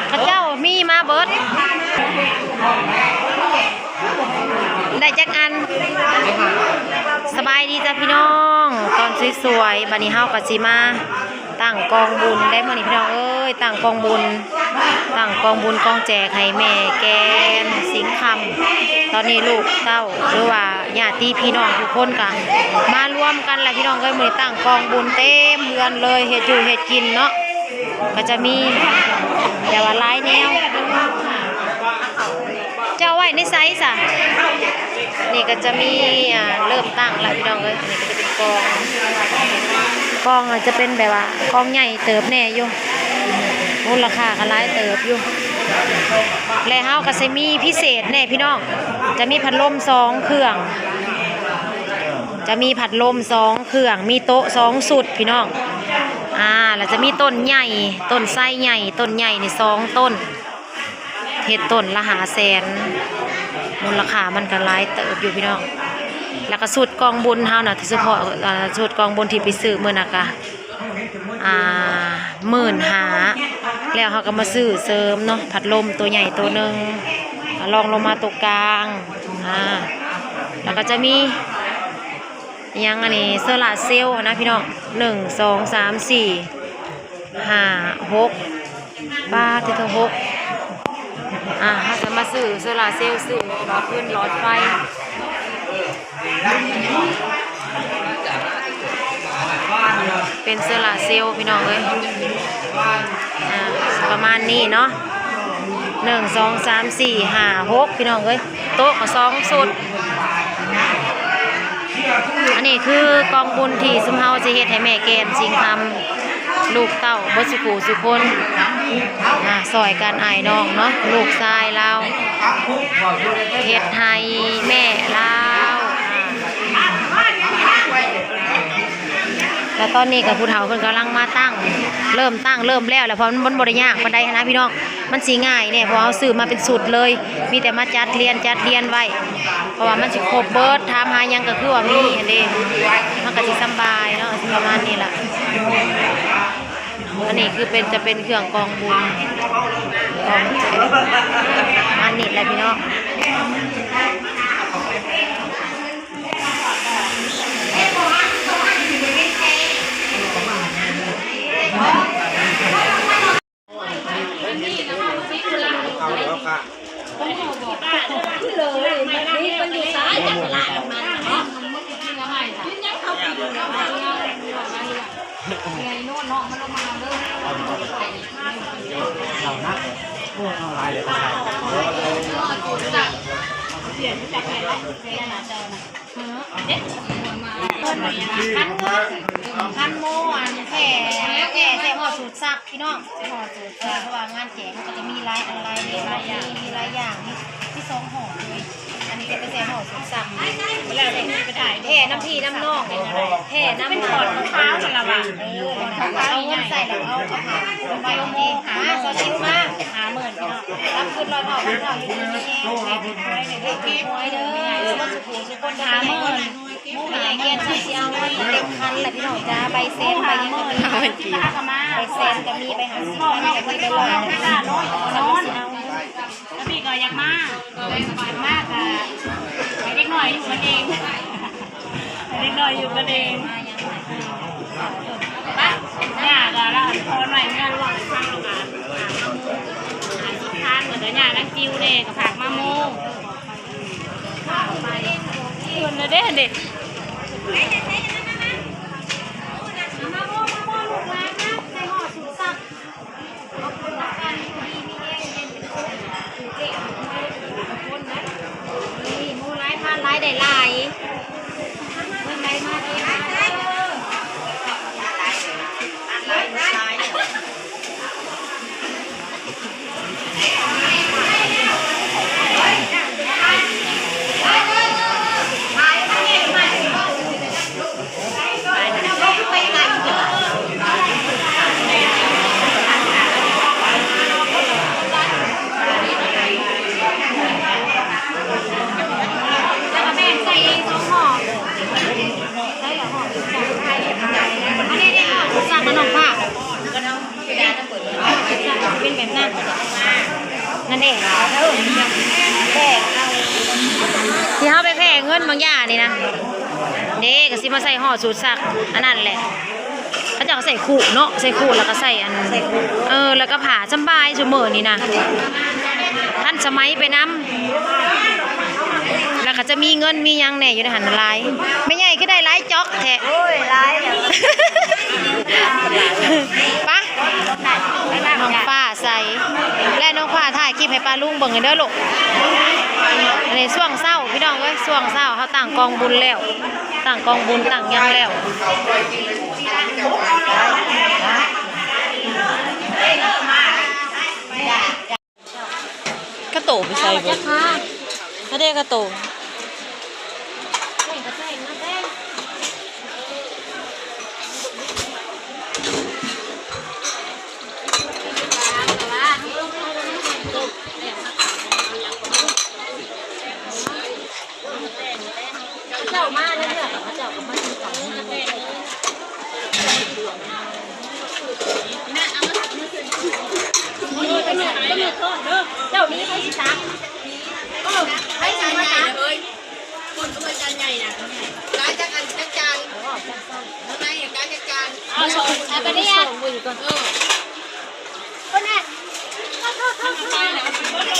ເຂົາເຈົ້າມີມາເບິດ ໄດ້ຈັກອັນ? ສະບາຍດີຈ້າພີ່ນ້ອງ ຕອນສວຍໆ ບັດນີ້ເຮົາກໍຊິມາ ຕັ້ງກອງບຸນໄດ້ມື້ນີ້ພີ່ນ້ອງເອີຍ ຕັ້ງກອງບຸນ ຕັ້ງກອງບຸນກອງແຈກໃຫ້ແມ່ແກ່ນສິງຄຳ. ຕອນນີ້ລູກເຕົ້າ ຫຼືວ່າຍາດຕິພີ່ນ້ອງທຸກຄົນກະມາລວມກັນແຫຼະພີ່ນ້ອງເອີຍ ມື້ນີ້ຕັ້ງກອງບຸນເຕັມເຮືອນເລີຍ ເຮັດຢູ່ເຮັດກິນເນາະ ກໍຈະມີແບບວ່າຫຼາຍແນວ. ເຈົ້າໄວ້ໃນໃສຊະ? ນີ້ກໍຈະມີ ອ່າ ເລີ່ມຕັ້ງແລ້ວພີ່ນ້ອງເອີຍ ນີ້ກໍຈະເປັນກອງ ກອງອາດຈະເປັນແບບວ່າກອງໃຫຍ່ເຕີບແດ່ຢູ່ ມູນລະຄ່າກໍຫຼາຍເຕີບຢູ່ ແລະເຮົາກໍຊິມີພິເສດແດ່ພີ່ນ້ອງ ຈະມີພັດລົມສອງເຄື່ອງ ຈະມີພັດລົມສອງເຄື່ອງ ມີໂຕະສອງຊຸດພີ່ນ້ອງ ອ່າ ແລ້ວຈະມີຕົ້ນໃຫຍ່ ຕົ້ນໄຊໃຫຍ່ ຕົ້ນໃຫຍ່ນີ້ສອງຕົ້ນ ເຮັດຕົ້ນລະຫ້າແສນ ມູນລະຄ່າມັນກໍຫຼາຍເຕີບຢູ່ພີ່ນ້ອງ ແລ້ວກໍຊຸດກອງບຸນເຮົານະ ສະເພາະ ເອີ ຊຸດກອງບຸນທີ່ໄປຊື້ມື້ນັ້ນກະ ອ່າ ໝື່ນຫ້າ ແລ້ວເຮົາກໍມາຊື້ເສີມເນາະ ພັດລົມໂຕໃຫຍ່ໂຕໜຶ່ງ ລອງລົງມາໂຕກາງ ອ່າ ແລ້ວກໍຈະມີ ອີຫຍັງອັນນີ້ ໂຊລາເຊວນະພີ່ນ້ອງ ໜຶ່ງ ສອງ ສາມ ສີ່ ຫ້າ ຫົກ ປາດເທີ ຫົກ ອ່າ ເຮົາຈະມາຊື້ໂຊລາເຊວ ຊື້ຫຼອດຟືນຫຼອດໄຟ ເປັນໂຊລາເຊວພີ່ນ້ອງເອີຍ ອ່າ ປະມານນີ້ເນາະ ໜຶ່ງ ສອງ ສາມ ສີ່ ຫ້າ ຫົກ ພີ່ນ້ອງເອີຍ ໂຕະກໍສອງຊຸດ. ອັນນີ້ຄືກອງບຸນທີ່ຊຸມເຮົາຊິເຮັດໃຫ້ແມ່ແກ່ນສິງຄຳ ລູກເຕົ້າເບິດສຸຜູ້ສຸຄົນ ອ່າ ຊ່ອຍກັນອ້າຍນ້ອງເນາະ ລູກຊາຍລາວເຮັດໃຫ້ແມ່ລາວ ອ່າ ແລ້ວຕອນນີ້ກໍຜູ້ເຖົ້າເພິ່ນກຳລັງມາຕັ້ງ ເລີ່ມຕັ້ງເລີ່ມແລ້ວແຫຼະ ເພາະມັນ ມັນບໍ່ໄດ້ຍາກປານໃດຫັ້ນນະພີ່ນ້ອງ ມັນຊິງ່າຍແດ່ ເພາະເຮົາຊື້ມາເປັນຊຸດເລີຍ ມີແຕ່ມາຈັດລຽນ ຈັດລຽນໄວ້ ເພາະວ່າມັນຊິຄົບເບິດ ຖາມຫາຫຍັງກໍຄືວ່າມີຫັ້ນເດ້ ມັນກໍຊິສຳບາຍເນາະ ປະມານນີ້ລະ. ອັນນີ້ຄືເປັນ ຈະເປັນເຄື່ອງກອງບຸນ ກອງແຈກ ປະມານນີ້ແຫຼະພີ່ນ້ອງ. ຄັນໝໍອັນແຜ່ ແຜ່ໃສ່ຫໍ່ສູດຊັບ ພີ່ນ້ອງ ໃສ່ຫໍ່ສູດຊັບ ເພາະວ່າງານແຈກມັນກໍຈະມີຫຼາຍອັນ ຫຼາຍ ຫຼາຍ ມີຫຼາຍຢ່າງ ມີ ມີສອງຫໍ່ເລີຍ ອັນນີ້ຈະໄປໃສ່ຫໍ່ສູດຊັບ ແຜ່ນຳພີ່ນຳນ້ອງ ແຜ່ນຳ ເປັນຖອດຂາວໆ ຫັ້ນລະວ່າ ເອີ ເອົາເງິນໃສ່ແລ້ວເອົາ ເອົາຜ້າຄຸມໄວ້ນີ້ ຫາ ສາວຊິວມາ ຫ້າໝື່ນ ພີ່ນ້ອງ ຮັບຄືນຮ້ອຍເທົ່າພັນເທົ່າ ຢູ່ດີມີແຮງ ໃຫ້ຖືກຫວຍເດີ ໝົດສຸຜູ້ສຸຄົນເດີ ຫ້າໝື່ນ ໝູ່ໃຫຍ່ແກ່ນສັກຊິເອົາເງິນເຕັມຄັນລະພີ່ນ້ອງຈ້າ ໃບແສນໃບຫຍັງກໍມີ ໃບແສນກໍມີ ໃບຫ້າສິບພັນກໍມີ ໃບຮ້ອຍກໍມີ ນອນ ແລ້ວພີ່ກໍຢາກມາ ມາກໍໃຫ້ເດັກນ້ອຍຢູ່ກັນເອງ ໃຫ້ເດັກນ້ອຍຢູ່ກັນເອງ ໄປ ຍ່າກໍລະ ພໍໜ້ອຍເມືອລວກທາງໂລງງານ ຫ້າສິບພັນ ແລ້ວກໍຍ່ານາງຈິວເດ້ ກໍຝາກມາໝູ່ ເພິ່ນນະເດ້ ເດ້ ມີໝູ່ຫຼາຍພັນຫຼາຍໄດ້ຫຼາຍ. ເປັນແບບນັ້ນ ນັ້ນເດ້ ເອີ ແພກເອົາ ທີ່ເຮົາໄປແພກເງິນບາງຢ່າງນີ້ນະ ເດ້ ກໍຊິມາໃສ່ຫໍ້ສູດຊັກ ອັນນັ້ນແຫຼະ ເຂົາເຈົ້າກໍໃສ່ຄຸເນາະ ໃສ່ຄຸແລ້ວກໍໃສ່ອັນ ເອີ ແລ້ວກໍຜ້າສຳບາຍຊຸມື້ນີ້ນະ ທັນສະໄໝໄປນຳ ແລ້ວກໍຈະມີເງິນມີຫຍັງແດ່ຢູ່ໃນຫັ້ນຫຼາຍ ແມ່ໃຫຍ່ຄືໄດ້ຫຼາຍຈອກແທ້ ໂອ້ຍ ຫຼາຍແລ້ວ ປະ ນ້ອງຟ້າໃສ ແລະ ນ້ອງຟ້າຖ່າຍຄລິບໃຫ້ປ້າລຸງເບິ່ງແດ່ເດີລູກ ອັນນີ້ຊ່ວງເຊົ້າພີ່ນ້ອງເອີຍ ຊ່ວງເຊົ້າເຮົາຕັ້ງກອງບຸນແລ້ວ ຕັ້ງກອງບຸນຕັ້ງຫຍັງແລ້ວ ກະໂຕໄປໃສເບິດ ຫັ້ນເດ້ກະໂຕ. ເຈົ້າມາແລ້ວເນາະ ເຂົາເຈົ້າກໍມາກິນເຂົ້າ ເຈົ້າມີໃຜຊິຕັກ ເອີ ໃຜຊິມາຕັກ ຄົນກໍວ່າຈານໃຫຍ່ນະ ກາຍຈັກອັນຈັກຈານ ເອີ ຈັກຊັ້ນ ຂ້າງໃນກາຍຈັກຈານ ເອົາສອງ ເອົາໄປເລີຍ ເ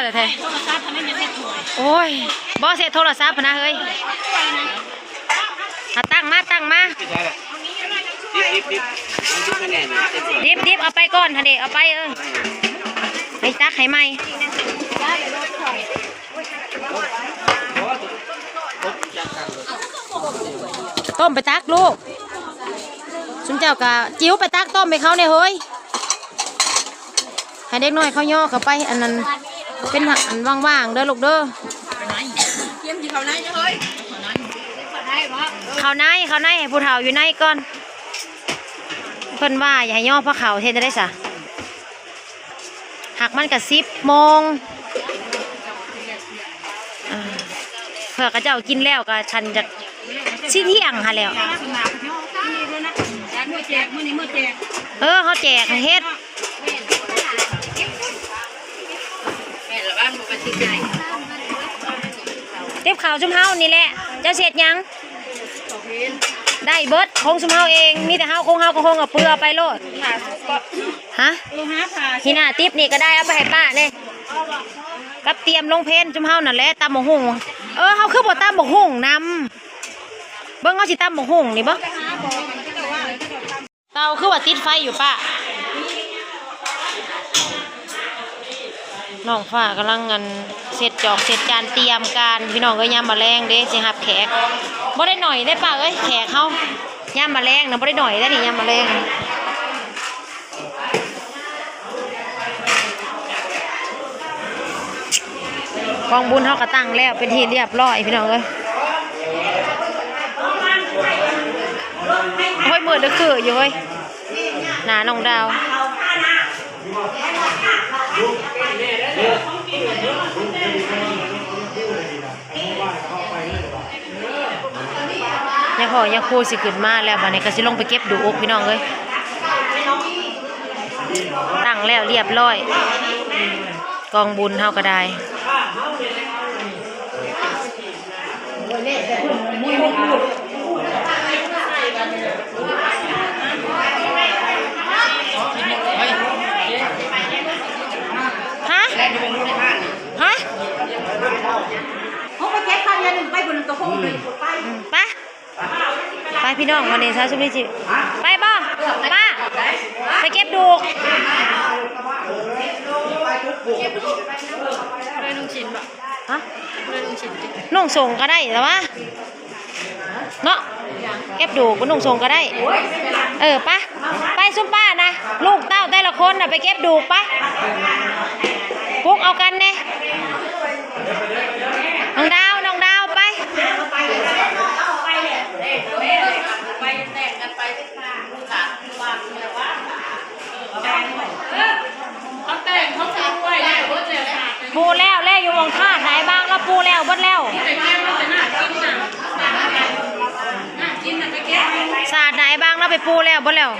ອີ ແທ້ໆ ໂອ້ຍ ບໍ່ເຊັດໂທລະສັບຫັ້ນນະເຮີ້ຍ ອາ ຕັ້ງມາ ຕັ້ງມາ ດິບໆ ເອົາໄປກ່ອນຫັ້ນເດ ເອົາໄປ ເອີ ໃຫ້ຕັກໃຫ້ໃໝ່ ຕົ້ມໄປຕັກລູກ ຊຸມເຈົ້າກະຈິ້ວໄປຕັກຕົ້ມໃຫ້ເຂົາແດ່ເຮີ້ຍ. ໃຫ້ເດັກນ້ອຍເຂົາຍໍເຂົ້າໄປ ອັນນັ້ນ ເປັນອັນຫວ່າງໆເດີລູກເດີ ເຂົ້າໃນ ເຂົ້າໃນ ໃຫ້ຜູ້ເຖົ້າຢູ່ໃນກ່ອນ ເພິ່ນວ່າຢ່າໃຫ້ຍໍພາເຂົ້າ ເຮັດຈັ່ງໃດຊະ ຫາກມັນກະສິບໂມງ ອ່າ ເພື່ອເຂົາເຈົ້າກິນແລ້ວກະ ຄັນຈະ ຊິທ່ຽງຫັ້ນແຫຼ້ວ ເອີ ເຮົາແຈກໃຫ້ເຮັດ ແມ່ນລະວ່າມັນກໍຊິງ່າຍ ເກັບເຂົ້າຊຸມເຮົານີ້ແຫຼະ ເຈົ້າຊິເຮັດຫຍັງ ໄດ້ເບິດ ຂອງຊຸມເຮົາເອງ ມີແຕ່ເຮົາ ຂອງເຮົາກໍຄົງເອົາເປືອໄປໂລດ ຮະ ຫີໜ້າຕິບນີ້ກໍໄດ້ ເອົາໄປໃຫ້ປ້າແດ່ ກັບຕຽມລົງເພນຊຸມເຮົານັ້ນແຫຼະ ຕຳບັກຫຸ່ງ ເອີ ເຮົາຄືບໍ່ຕຳບັກຫຸ່ງນຳ ເບິ່ງ ເຮົາຊິຕຳບັກຫຸ່ງນີ້ເບິ່ງ. ເຕົາຄືວ່າຕິດໄຟຢູ່ປະ ນ້ອງຟ້າກຳລັງ ອັນ ເຊັດຈອກເຊັດຈານ ຕຽມການ ພີ່ນ້ອງເອີຍ ຍາມມາແລງເດ້ ຊິຮັບແຂກ ບໍ່ໄດ້ໜ້ອຍເດ້ປ້າເອີຍ ແຂກເຮົາ ຍາມມາແລງນະ ບໍ່ໄດ້ໜ້ອຍເດ້ນີ້ ຍາມມາແລງ. ກອງບຸນເຮົາກໍຕັ້ງແລ້ວເປັນທີ່ຮຽບຮ້ອຍ ພີ່ນ້ອງເອີຍ ໂອ້ຍ ມືດຄືຢູ່ເຮີ້ຍ ໜ້ານ້ອງດາວ ຍາພໍ່ຍາຄູຊິຂຶ້ນມາແລ້ວ ບາດນີ້ກໍຊິລົງໄປເກັບດູກ ພີ່ນ້ອງເອີຍ ຕັ້ງແລ້ວຮຽບຮ້ອຍ ກອງບຸນເຮົາກໍໄດ້ ຮະ ຮະ ເຮົາໄປເກັບກັນ ອັນໜຶ່ງໄປ ຜູ້ໜຶ່ງກໍຄົງໄປ ໄປ ໄປ ພີ່ນ້ອງ ວັນນີ້ຊາວຊຸມນີ້ຊິ ໄປບໍ່ ປ້າ ໄປເກັບດູກ ເລີຍນຸ່ງຊິນບໍ່ ຮະ ເລີຍນຸ່ງຊິນ ນຸ່ງສົ່ງກໍໄດ້ລະວະ ເນາະ ເກັບດູກ ນຸ່ງສົ່ງກໍໄດ້ ເອີ ໄປ ໄປຊຸມປ້ານະ ລູກເຕົ້າແຕ່ລະຄົນນະ ໄປເກັບດູກ ໄປ ປຸກເອົາກັນແດ່ ນ້ອງດາວ ນ້ອງດາວ ໄປ ປູແລ້ວແຫຼະ ຢູ່ໝ່ອງທາດນາຍບາງລາວປູແລ້ວເບິດແລ້ວ ສາດນາຍບາງລາວໄປປູແລ້ວເບິດແລ້ວ.